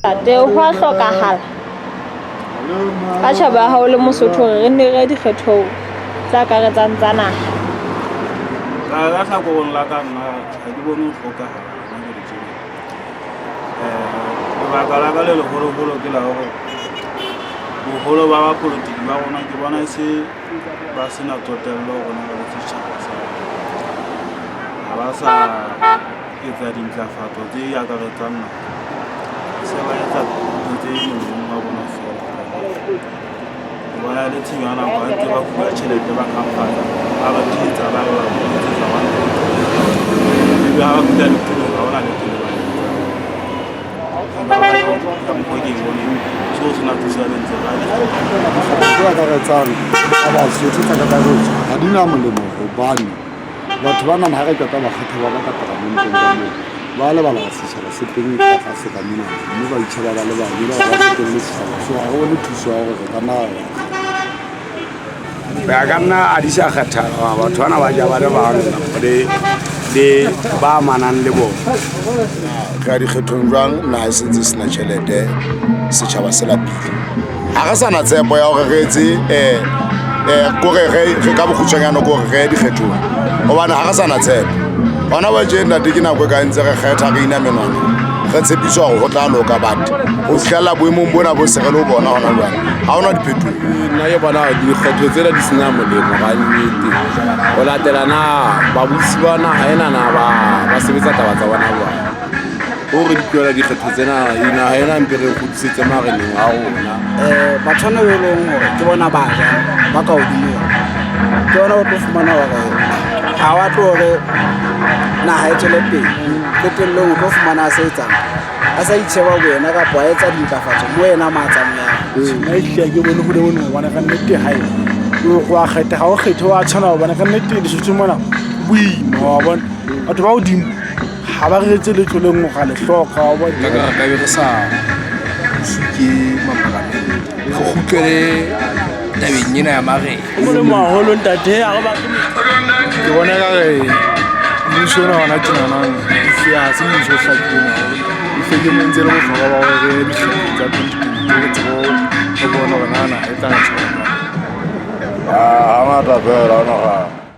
Ntate, ho a hlokahala ka tjhebo ya hao le Mosotho hore re nne re ye dikgethong tse akaretsang tsa naha. Ka ka hlakoreng la ka nna ha ke bone ho hlokahala hona jwale tjena. Lebaka la ka le leholoholo ke la hore boholo ba bapolotiki ba rona ke bona e se ba sena tsotello ho rona re le setjhaba sa ha ba sa etsa dintlafatso tse akaretsang naha. Se ba etsa ntho tse molemong wa bona feela. Ke bona e le tshenyo ya nako ha ntse ba fuwa tjhelete ba khamphatsa ba ba thetsa ba re ba etsetsa one ebe ha ba fihla ditulong ha hona letho le ba le etsang. Ka mokgwa ke e boneng seo se na thusa lentswe la Dikgetho tse akaretsang tsa Basotho tsa kakaretso ha di na molemo hobane batho ba nana ha re qeta ba kgetha ba ba ka paramenteng ka moo ba lebala setjhaba se teng ka tlase ka mona mme ba itjheba ba le bang ba ba se teng le setjhaba so ha ho le thuso ya hore re ka na ho ya ka nna a di sa kgathala batho bana ba ja ba le bang le ba amanang le bona. Re ya dikgethong jwang naha e sentse e sena tjhelete setjhaba se lapile ha re sa na tshepo ya hore re etse um kore re ka bokgutshwanyane kore re ye dikgethong gobane ga re sa na tshepo gona ba tje ntate ke nako e ka ntse re kgetha re ina menwana re tshepiswa gore go tla loka but go fitlhelela boemong bona bo se re le bona gona jwale ga ona diphetogo. Nna ke bona dikgetho tsena di sena molemo ka nnete ho latela na babusi ba naha ena na ba sebetsa taba tsa bona jwang hore di tlohela dikgetho tsena naha ena mpe re kgutlisetse mareneng a rona. Batho bana be leng hore ke bona ba jang ba ka hodimo ke bona o tlo fumana hore ha wa tlo hore naha e tswele pele qetellong o tlo fumana a se etsang a sa itsheba boyena kapa a etsa dintlafatso mo yena mo a tsamayang. Nna ehlile ha ke bone ho le molemo hobane ka nnete hae wa kgetha ha o kgethe wa tshwana hobane ka nnete Lesotho mona boima wa bona batho ba hodimo ha ba re etse letho le nngwe ra le hloka wa bona. Nna ka re ka be re sa buswe ke mapalamente re kgutlele tabeng ena ya marena. Ho molemo haholo ntate ha re batle ke bona ka re mmuso ona hona tjenanang ha se mmuso o hlakileng haholo efe ke montse le bohlokwa ba hore re ye dikgethong tsa 2022 re tsebe ho bona hore na naha e tla re tshwara jwang. Hangata fela ha ona.